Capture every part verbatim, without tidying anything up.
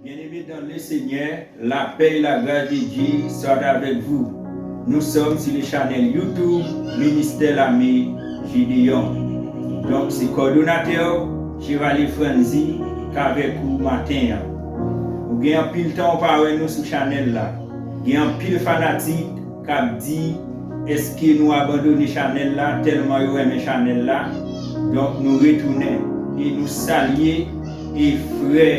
Bien-aimés dans le Seigneur, la paix et la grâce de Dieu soient avec vous. Nous sommes sur le channel YouTube Ministère Lame Gédéon. Donk, se kòdonatè w, Chevalier Franzy, k avèk ou maten an. Ou gen anpil tan ou pa wè nou sou chanèl la. Gen anpil fanatik k ap di, èske nou abandone chanèl la, tèlman yo renmen chanèl la. Donk, nou retounen e nou salye e frè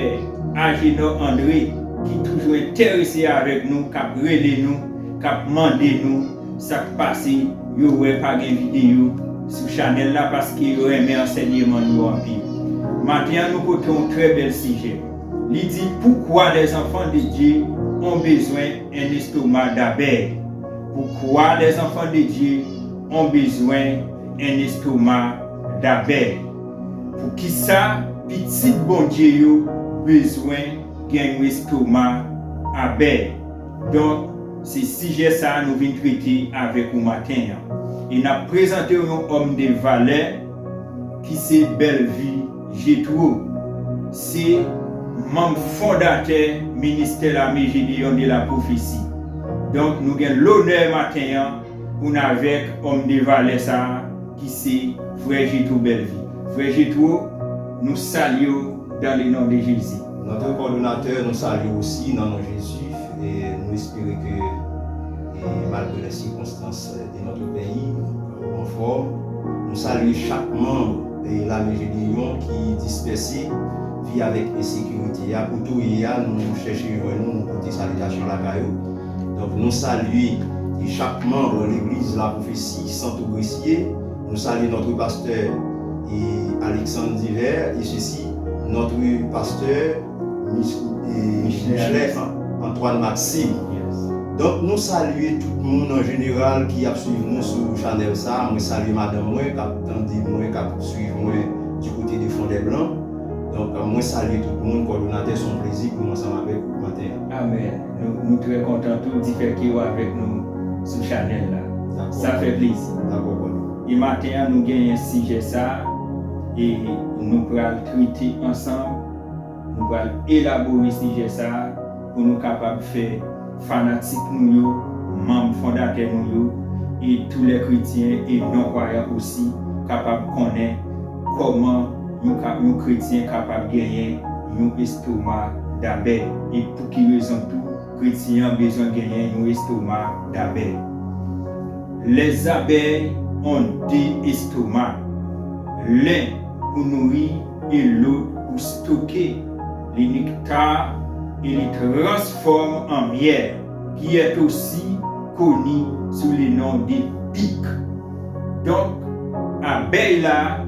Agenor André, ki toujou enterese avèk nou, k ap rele nou, k ap mande nou sa k pase, yo wè pa gen videyo sou chanèl la paske yo renmen ansèyman nou yo anpil. Maten an, nou pote yon trè bèl sijè. Li di, Pourquoi les enfants de Dieu ont besoin un estomac d'abeille? Pourquoi les enfants de Dieu ont besoin un estomac d'abeille? Poukisa pitit Bondye yo bezwen gen yon estoma abèy? Donk, se sijè sa a nou vin trete avèk ou maten an. E n ap prezante w yon òm de valè ki se Bellevue Jetro. Se manm fondatè Ministè Lame Gédéon de la Prophétie. Donk, nou gen lonè maten an pou n avèk òm de valè sa a ki se frè Jetro Bellevue. Frè Jetro, nou salye w dans le nom de Jésus. Notre coordonnateur, nous saluons aussi dans le nom de Jésus et nous espérons que, et malgré les circonstances de notre pays, ou anfòm. Nou salye chak manm e Lame Gédéon ki dispèse, vi avèk ensekirite a, kote w ye a, nou chèche jwenn ou, nou pote salitasyon lakay ou. Donk, nou salye e chak manm legliz La Prophétie, Santo Gressier. Nou salye notre pasteur e Alexandre Divert, et ceci, notre pasteur Mich- e Michelet An- Antoine Maxime. Donk, nou salye tout moun an jeneral ki ap swiv nou sou chanèl sa. Mwen salye madanm mwen k ap tande mwen, k ap swiv mwen du côté de Fondèblan. Donk, mwen salye tout moun. Kòdonatè, se yon plezi pou mwen ansanm avèk ou maten an. Amèn. Nou, nou trè kontan tou di fè ke w avèk nou sou chanèl la. Dakò. Sa fè plezi. Dakò, Kòdonatè. E maten an, nou genyen sijè sa, e nou pral trete ansanm, nou pral elabore sijè sa pou nou kapab fè fanatik nou yo, manm fondatè nou yo, e tou lè kretyen e non kwayan osi kapab konnen kòman yon, ka- yon kretyen kapab genyen yon estoma dabèy, e pou ki rezon tou kretyen an bezwen genyen yon estoma dabèy. Les abeilles ont deux estomacs, l'un pour nourrir et l'autre pour stocker le nectar et le transforme en miel, qui est aussi connu sous le nom de pic. Donk, abèy la,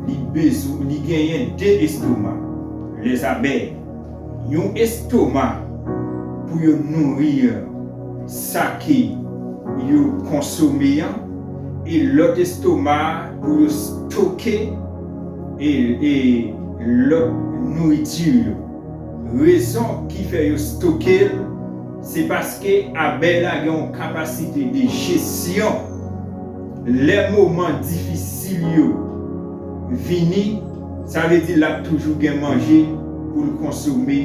li bezwen, li genyen de estoma. Les abeilles, yon estoma pou yo nouri sa ke yo konsome an, e lòt estoma pou yo stoke e, e lòt nouriti yo. Rezon ki fè yo stoke l, se paske abèy la gen yon kapasite de jesyon. Lè moman difisil yo vini, sa vle di l ap toujou gen manje pou l konsome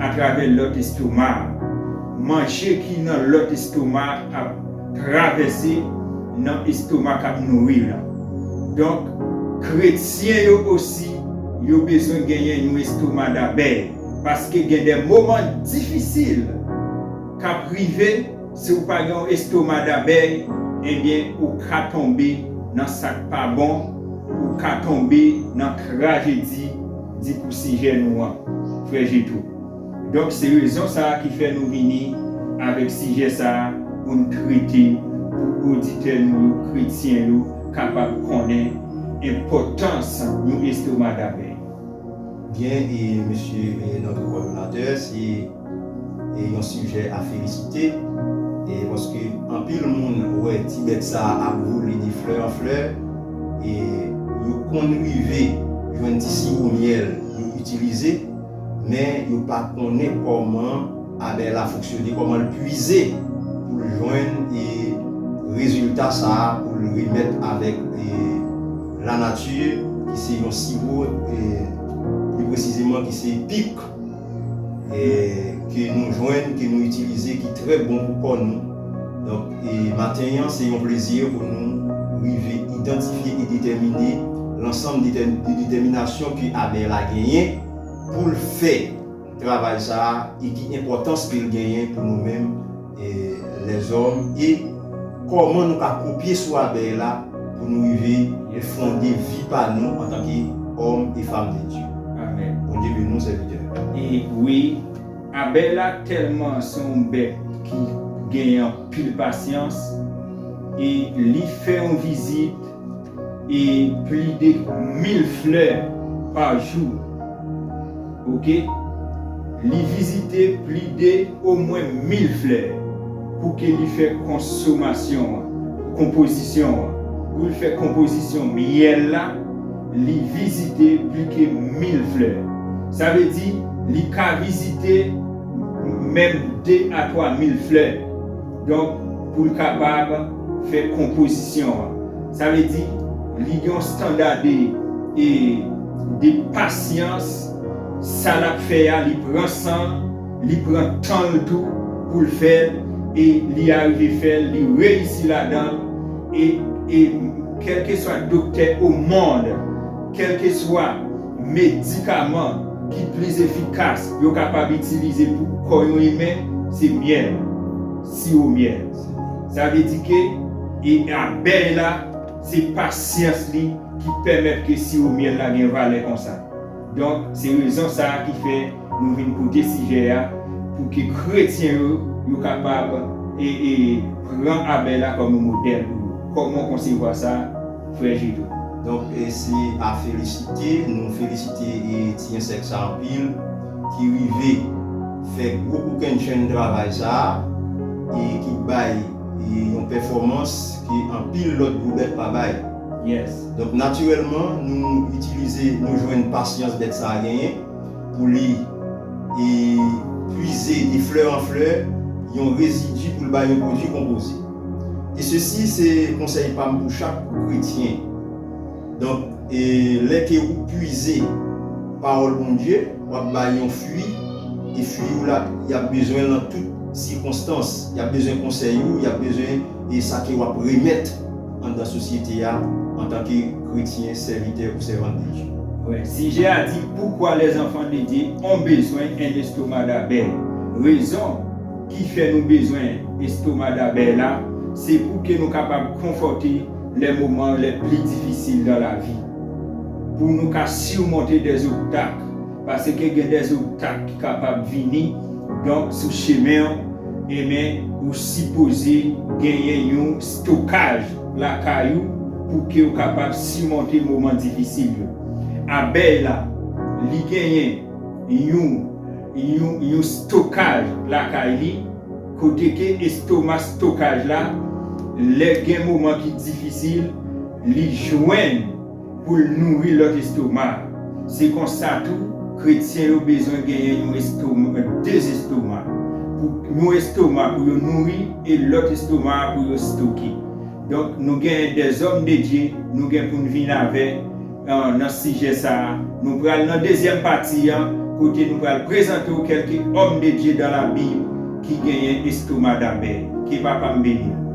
atravè lòt estoma. Manje ki nan lòt estoma ap travèse nan estoma k ap nouri l lan. Donk, kretyen yo osi, yo bezwen genyen yon estoma dabèy, paske gen de moman difisil k ap rive. Si w pa gen yon estoma dabèy, ebyen, ou ka tonbe nan sa k pa bon, ou ka tonbe nan trajedi, di pou sijè nou an, frè Jetro. Donk, se rezon sa a ki fè nou vini avèk sijè sa a pou n trete, pou oditè nou yo, kretyen yo, kapab konnen enpòtans yon estoma dabèy. Byen, e mesye, e notre coordonnateur, se e yon sijè a felisite, e paske anpil moun wè ti bèt sa a ap vole de flè an flè, e yo konn rive jwenn ti siwo myèl yo itilize, men yo pa konnen kòman abèy la fonksyone, kòman l pwize pou l jwenn e rezilta sa a pou l remèt avèk e lanati, ki se yon siwo, e pli presizeman ki se pik. e, ke nou jwenn, ke nou itilize, ki trè bon pou kò nou. Donk, e, maten an, se yon plezi pou nou rive idantifye e detèmine lansanm de detè-, de detèminasyon ke Abè la genyen pou l fè travay sa a e ki enpòtans ke l genyen pou nou menm, e, lèzòm, e kòman nou ka kopye sou Abè la pou nou rive fonde vi pa nou antanke òm e fanm de Dye. Amèn. Bondye beni w, sèvitè. E wi, Abè la tèlman se yon bèt ki genyen anpil pasyans, e li fè yon vizit e pli de mil flè pa jou. Oke? Li vizite pli de omwen mil flè pou ke li fè konsomasyon an, konpozisyon an. Pou l fè konpozisyon myèl la, li vizite pli ke mil flè. Sa vle di, li ka vizite menm de a twa mil flè. Donk, pou l kapab fè konpozisyon an. Sa vle di, li gen yon standa de, e, de pasyans. Sa l ap fè a, li pran san l, li pran tan l tou pou l fè l, e li arive fè l, li reyisi ladan l, e, e kèlkeswa doktè o mond, kèlkeswa medikaman ki plis efikas yo kapab itilize pou kò yon imen, se myèl, siwo myèl. Sa vle di ke, e abèy la, se pasyans li ki pèmèt ke siwo myèl la gen valè konsa. Donk, se rezon sa a ki fè nou vin pote sijè a, pou ke kretyen yo, yo kapab, e, e, pran abèy la kòm yon modèl pou yo. Kòman w konsevwa sa, frè Jedo? Donk, e, se a felisite, nou felisite, e, ti ensèk sa anpil, ki rive fè gwo kokennchenn travay sa a, e ki bay, e, yon pèfòmans ke anpil lòt gwo bèt pa bay. Yes. Donk, natirèlman, nou itilize, nou jwenn pasyans bèt sa a genyen pou li, e, pwize de flè an flè yon rezidi pou l bay yon pwodui konpoze. E sesi se konsèy pa m pou chak kretyen. Donk, e, lè ke ou pwize pawòl Bondye, w ap bay yon fwi, e fwi ou la, y ap bezwen l nan tout sikonstans. Y ap bezwen konsèy ou, y ap bezwen, e, sa ke w ap remèt anndan sosyete a antanke kretyen, sèvitè ou sèvant de Dye. Wi, sijè a di, pourquoi les enfants de Dieu ont besoin un estomac d'abeille. Rezon ki fè nou bezwen estoma dabèy la, se pou ke nou kapab konfòte lè moman lè pli difisil dan lavi. Pou nou ka simonte dèzobstak, paske gen dèzobstak ki kapab vini, donk, sou chemen w, ebyen, ou sipoze genyen yon estokaj lakay ou pou ke w kapab simonte moman difisil yo. Abèy la, li genyen yon, yon, yon estokaj lakay li, kote ke estoma estokaj la, lè gen moman ki difisil, li jwenn pou l nouri lòt estoma. Se konsa tou, kretyen yo bezwen genyen yon estoma, de estoma. Pou yon estoma pou yo nouri e lòt estoma pou yo estoke. Donk, nou genyen dèzòm de Dye, nou gen pou n vin avè, e, nan sijè sa a. Nou pral nan dezyèm pati an, kote nou pral prezante w kèlke òm de Dye dan Labib ki genyen estoma dabèy. Ke Papa m beni w.